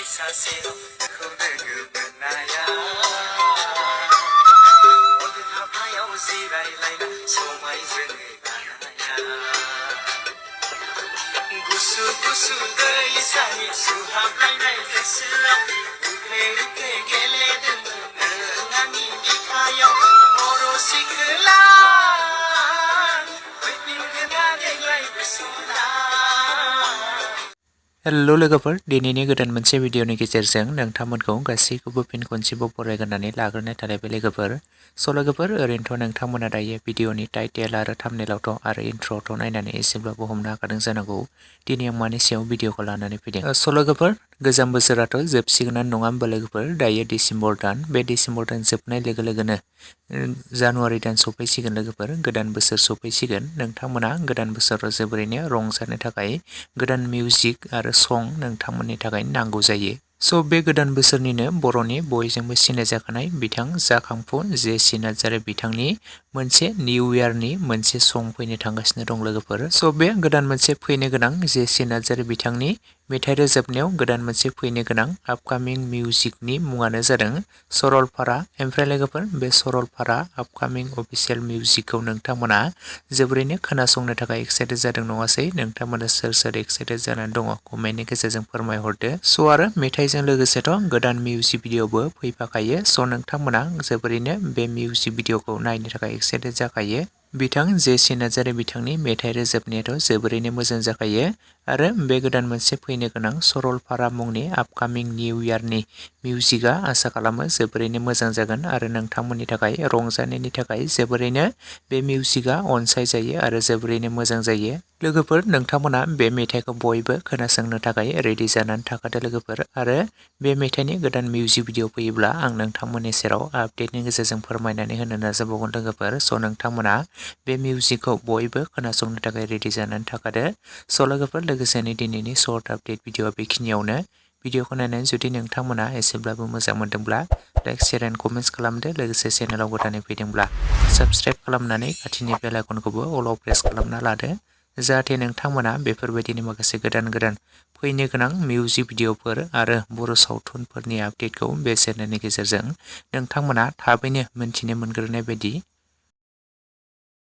गुसु गुसु दै सानि सुहाबलायनाय गोसोआव उफ्ले उफ्ले गेलेदोंमोन नों आंनि बिखायाव बर' सिखोला फैफिनगोना देग्लाय बोसोरा। हेलो लोगोफोर, दिनैनि गोदान मोनसे भिडिअनि गेजेरजों नोंथांमोनखौ गासैखौबो फिन खनसेबाव बरायग्रोनानै लाग्रोनाय थालायबाय लोगोफोर। लोगोफोर, ओरैनोथ' नोंथांमोना दायो भिडिअनि टाइटेल आरो थाम्बनेइलावथ' आरो इन्ट्र'आवथ' नायनानै एसेब्लाबो हमनो हाखादों जानांगौ दिनै आं मानि सायाव भिडिअखौ लानानै फैदों। लोगोफोर, गोजाम बोसोराथ' जोबसिगोनानो नङा होमबा लोगोफोर? दायो डिसेम्बर दान, बे डिसेम्बर दान जोबनाय लोगो लोगोनो जानुवारि दान सफैसिगोन लोगोफोर, गोदान बोसोर सफैसिगोन। नोंथांमोना गोदान बोसोराव जोबोरैनो रंजानो थाखाय गोदान मिउजिक आरो सं नोंथांमोननि थाखाय नांगौ जायो। बे गोदान बोसोरनिनो बर'नि बयजोंबो सिनायजाखानाय बिथां जाखांफु जेसि नार्जारि बिथांनि मोनसे निउ इयारनि मोनसे सं फैनो थांगासिनो दं लोगोफोर। बे गोदान मोनसे फैनो गोनां जेसि नार्जारि बिथांनि मेथाइ रोजाबनायाव गोदान मोनसे फैनो गोनां आपकामिं मिउजिकनि मुङानो जादों सरलपारा। ओमफ्राय लोगोफोर, बे सरलपारा आपकामिं अफिसियेल मिउजिकखौ नोंथांमोना जोबोरैनो खोनासंनो थाखाय एक्साइटेड जादों नङासै? नोंथांमोना सोर सोर एक्साइटेड जानानै दङ कमेन्टनि गेजेरजों फोरमायहरदो। आरो मेथाइजों लोगोसेथ' गोदान मिउजिक भिडिअबो फैफाखायो। नोंथांमोना जोबोरैनो बे मिउजिक भिडिअखौ नायनो थाखाय एक्साइटेड जाखायो। बिथां जेसि नार्जारि बिथांनि मेथाइ रोजाबनायाथ' जोबोरैनो मोजां जाखायो। आरो बे गोदान मोनसे फैनो गोनां सरलपारा मुंनि आपकामिं निउ इयारनि मिउजिकआ आसा खालामो जोबोरैनो मोजां जागोन आरो नोंथांमोननि थाखाय रंजानायनि थाखाय जोबोरैनो बे मिउजिकआ अनसायजायो आरो जोबोरैनो मोजां जायो। लोगोफोर, नोंथांमोना बे मेथाइखौ बयबो खोनासंनो थाखाय रेडि जानानै थाखादो लोगोफोर। आरो बे मेथाइनि गोदान मिउजिक भिडिअ फैयोब्ला आं नोंथांमोननि सेराव आपडेटनि गेजेरजों फोरमायनानै होनो नाजाबावगोन लोगोफोर। नोंथांमोना बे मिउजिकखौ बयबो खोनासंनो थाखाय रेडि जानानै थाखादो। लोगोफोर, लोगोसेनो दिनैनि सर्ट आपडेट भिडिअआ बेखिनियावनो। भिडिअखौ नायनानै जुदि नोंथांमोना एसेब्लाबो मोजां मोनदोंब्ला लाइक, शेयार एन्ड कमेन्ट्स खालामदो। लोगोसे चेनेलाव गोदानै फैदोंब्ला साबस्क्राइब खालामनानै खाथिनि बेल आइकनखौबो अलाव प्रेस खालामना लादो, जाहाथे नोंथांमोना बेफोरबायदिनो माखासे गोदान गोदान फैनो गोनां मिउजिक भिडिअफोर आरो बर' सावथुनफोरनि आपडेटखौ बे चेनेलनि गेजेरजों नोंथांमोना थाबैनो मोन्थिनो मोनग्रोनाय बायदि